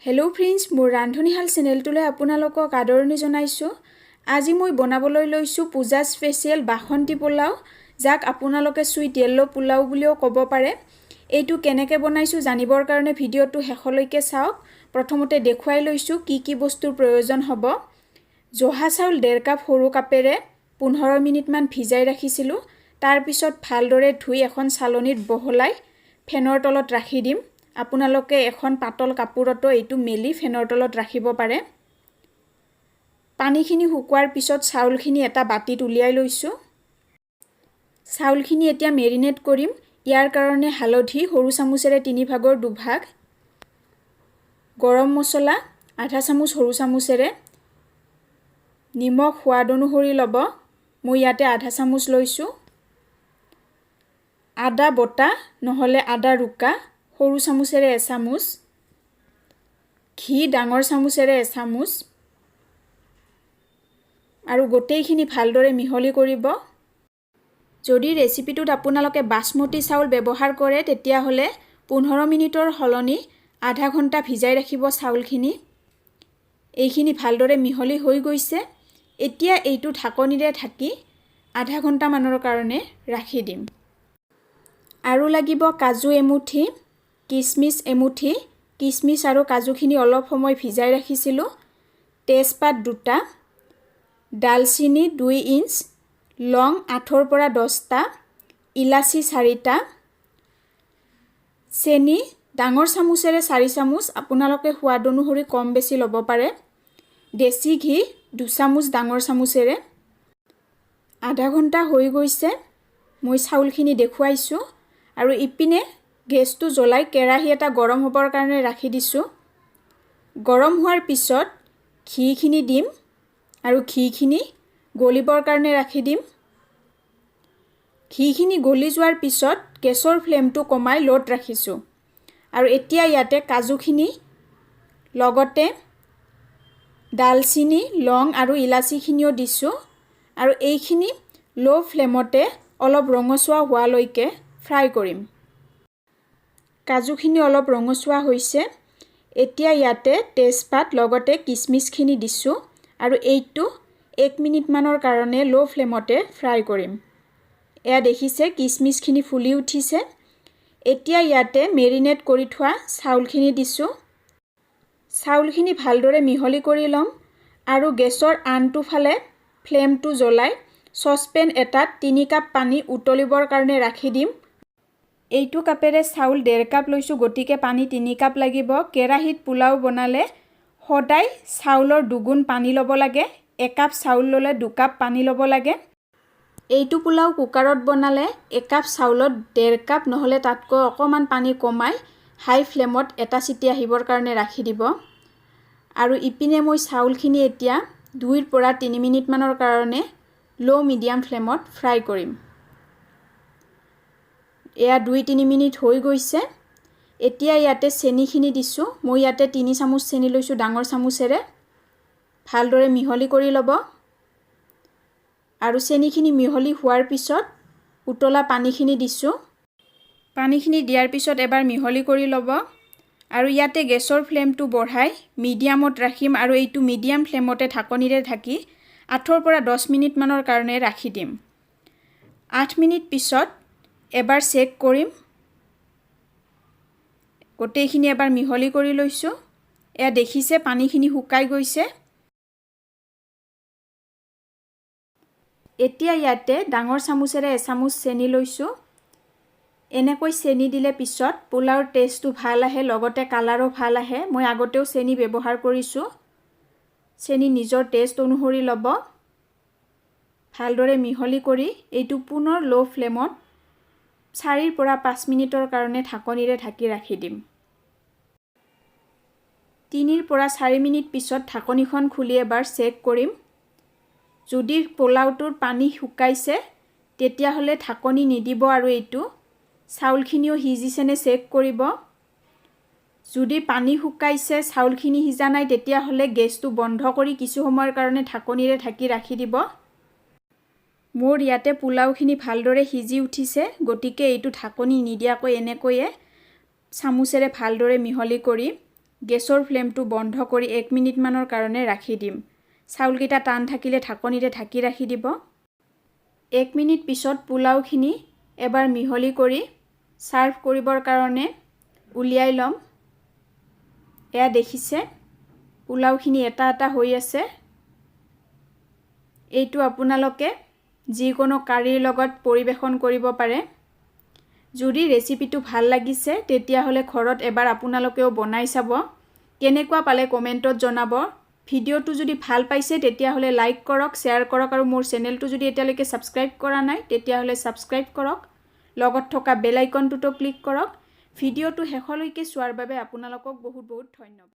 Hello' friends, মোৰ ৰান্ধনীশাল চেনেলটোলৈ আপোনালোকক আদৰণি জনাইছোঁ। আজি মই বনাবলৈ লৈছোঁ পূজা স্পেচিয়েল বাসন্তী পোলাও, যাক আপোনালোকে চুইট য়েল্ল' পোলাও বুলিও ক'ব পাৰে। এইটো কেনেকৈ বনাইছোঁ জানিবৰ কাৰণে ভিডিঅ'টো শেষলৈকে চাওক। প্ৰথমতে দেখুৱাই লৈছোঁ কি কি বস্তুৰ প্ৰয়োজন হ'ব। জহা চাউল 1.5 কাপ সৰু কাপেৰে 15 মিনিটমান ভিজাই ৰাখিছিলোঁ। তাৰপিছত ভালদৰে ধুই এখন চালনীত বহলাই ফেনৰ তলত ৰাখি দিম। আপোনালোকে এখন পাতল কাপোৰতো এইটো মেলি ফেনৰ তলত ৰাখিব পাৰে। পানীখিনি শুকোৱাৰ পিছত চাউলখিনি এটা বাতিত উলিয়াই লৈছোঁ। চাউলখিনি এতিয়া মেৰিনেট কৰিম। ইয়াৰ কাৰণে হালধি সৰু চামুচেৰে 2/3 ভাগ, গৰম মছলা আধা চামুচ সৰু চামুচেৰে, নিমখ সোৱাদ অনুসৰি ল'ব, মই ইয়াতে আধা চামুচ লৈছোঁ, আদা বটা নহ'লে আদা ৰুকা সৰু চামুচেৰে এচামুচ, ঘি ডাঙৰ চামুচেৰে এচামুচ আৰু গোটেইখিনি ভালদৰে মিহলি কৰিব। যদি ৰেচিপিটোত আপোনালোকে বাচমতি চাউল ব্যৱহাৰ কৰে, তেতিয়াহ'লে 15 মিনিটৰ সলনি আধা ঘণ্টা ভিজাই ৰাখিব চাউলখিনি। এইখিনি ভালদৰে মিহলি হৈ গৈছে। এতিয়া এইটো ঢাকনিৰে ঢাকি আধা ঘণ্টামানৰ কাৰণে ৰাখি দিম। আৰু লাগিব কাজু এমুঠি, কিচমিচ এমুঠি। কিচমিচ আৰু কাজুখিনি অলপ সময় ভিজাই ৰাখিছিলোঁ। তেজপাত দুটা, ডালচিনি 2 ইঞ্চ, লং 8ৰ পৰা 10টা, ইলাচি চাৰিটা, চেনি ডাঙৰ চামুচেৰে 4 চামুচ, আপোনালোকে সোৱাদ অনুসৰি কম বেছি ল'ব পাৰে, দেশী ঘি 2 চামুচ ডাঙৰ চামুচেৰে। আধা ঘণ্টা হৈ গৈছে, মই চাউলখিনি দেখুৱাইছোঁ। আৰু ইপিনে গেছটো জ্বলাই কেৰাহী এটা গৰম হ'বৰ কাৰণে ৰাখি দিছোঁ। গৰম হোৱাৰ পিছত ঘিখিনি দিম আৰু ঘিখিনি গলিবৰ কাৰণে ৰাখি দিম। ঘিখিনি গলি যোৱাৰ পিছত গেছৰ ফ্লেমটো কমাই ল'ত ৰাখিছোঁ। আৰু এতিয়া ইয়াতে কাজুখিনি, লগতে ডালচিনি, লং আৰু ইলাচিখিনিও দিছোঁ আৰু এইখিনি ল' ফ্লেমতে অলপ ৰঙচুৱা হোৱালৈকে ফ্ৰাই কৰিম। কাজুখিনি অলপ ৰঙচুৱা হৈছে। এতিয়া ইয়াতে তেজপাত, লগতে কিচমিচখিনি দিছোঁ আৰু এইটো 1 মিনিটমানৰ কাৰণে ল' ফ্লেমতে ফ্ৰাই কৰিম। এয়া দেখিছে, কিচমিচখিনি ফুলি উঠিছে। এতিয়া ইয়াতে মেৰিনেট কৰি থোৱা চাউলখিনি দিছোঁ। চাউলখিনি ভালদৰে মিহলি কৰি ল'ম আৰু গেছৰ আনটো ফালে ফ্লেমটো জ্বলাই চচপেন এটাত 3 কাপ পানী উতলিবৰ কাৰণে ৰাখি দিম। এইটো কাপেৰে চাউল 1.5 কাপ লৈছোঁ, গতিকে পানী 3 কাপ লাগিব। কেৰাহীত পোলাও বনালে সদায় চাউলৰ দুগুণ পানী ল'ব লাগে। একাপ চাউল ল'লে 2 কাপ পানী ল'ব লাগে। এইটো পোলাও কুকাৰত বনালে একাপ চাউলত 1.5 কাপ নহ'লে তাতকৈ অকণমান পানী কমাই হাই ফ্লেমত এটা চিটি আহিবৰ কাৰণে ৰাখি দিব। আৰু ইপিনে মই চাউলখিনি এতিয়া 2ৰ পৰা 3 মিনিটমানৰ কাৰণে ল' মিডিয়াম ফ্লেমত ফ্ৰাই কৰিম। এয়া 2-3 মিনিট হৈ গৈছে। এতিয়া ইয়াতে চেনিখিনি দিছোঁ। মই ইয়াতে 3 চামুচ চেনি লৈছোঁ ডাঙৰ চামুচেৰে। ভালদৰে মিহলি কৰি ল'ব আৰু চেনিখিনি মিহলি হোৱাৰ পিছত উতলা পানীখিনি দিছোঁ। পানীখিনি দিয়াৰ পিছত এবাৰ মিহলি কৰি ল'ব আৰু ইয়াতে গেছৰ ফ্লেমটো বঢ়াই মিডিয়ামত ৰাখিম আৰু এইটো মিডিয়াম ফ্লেমতে ঢাকনিৰে ঢাকি 8ৰ পৰা 10 মিনিটমানৰ কাৰণে ৰাখি দিম। 8 মিনিট পিছত এবাৰ চেক কৰিম। গোটেইখিনি এবাৰ মিহলি কৰি লৈছোঁ। এয়া দেখিছে, পানীখিনি শুকাই গৈছে। এতিয়া ইয়াতে ডাঙৰ চামুচেৰে এচামুচ চেনি লৈছোঁ। এনেকৈ চেনি দিলে পিছত পোলাওৰ টেষ্টটো ভাল আহে, লগতে কালাৰো ভাল আহে। মই আগতেও চেনি ব্যৱহাৰ কৰিছোঁ। চেনি নিজৰ টেষ্ট অনুসৰি ল'ব। ভালদৰে মিহলি কৰি এইটো পুনৰ ল' ফ্লেমত 4ৰ পৰা 5 মিনিটৰ কাৰণে ঢাকনিৰে ঢাকি ৰাখি দিম। 3ৰ পৰা 4 মিনিট পিছত ঢাকনিখন খুলি এবাৰ চেক কৰিম। যদি পোলাওটোৰ পানী শুকাইছে, তেতিয়াহ'লে ঢাকনি নিদিব আৰু এইটো চাউলখিনিও সিজিছেনে চেক কৰিব। যদি পানী শুকাইছে, চাউলখিনি সিজা নাই, তেতিয়াহ'লে গেছটো বন্ধ কৰি কিছু সময়ৰ কাৰণে ঢাকনিৰে ঢাকি ৰাখি দিব। মোৰ ইয়াতে পোলাওখিনি ভালদৰে সিজি উঠিছে, গতিকে এইটো ঢাকনি নিদিয়াকৈ এনেকৈয়ে চামুচেৰে ভালদৰে মিহলি কৰি গেছৰ ফ্লেমটো বন্ধ কৰি 1 মিনিটমানৰ কাৰণে ৰাখি দিম। চাউলকেইটা টান থাকিলে ঢাকনিৰে ঢাকি ৰাখি দিব। 1 মিনিট পিছত পোলাওখিনি এবাৰ মিহলি কৰি ছাৰ্ভ কৰিবৰ কাৰণে উলিয়াই ল'ম। এয়া দেখিছে, পোলাওখিনি এটা এটা হৈ আছে। এইটো আপোনালোকে যিকোনো কাৰীৰ লগত পৰিৱেশন কৰিব পাৰে। যদি ৰেচিপিটো ভাল লাগিছে, তেতিয়াহ'লে ঘৰত এবাৰ আপোনালোকেও বনাই চাব। কেনেকুৱা পালে কমেণ্টত জনাব। ভিডিঅ'টো যদি ভাল পাইছে, তেতিয়াহ'লে লাইক কৰক, শ্বেয়াৰ কৰক আৰু মোৰ চেনেলটো যদি এতিয়ালৈকে ছাবস্ক্ৰাইব কৰা নাই, তেতিয়াহ'লে ছাবস্ক্ৰাইব কৰক। লগত থকা বেল আইকনটোতো ক্লিক কৰক। ভিডিঅ'টো শেষলৈকে চোৱাৰ বাবে আপোনালোকক বহুত বহুত ধন্যবাদ।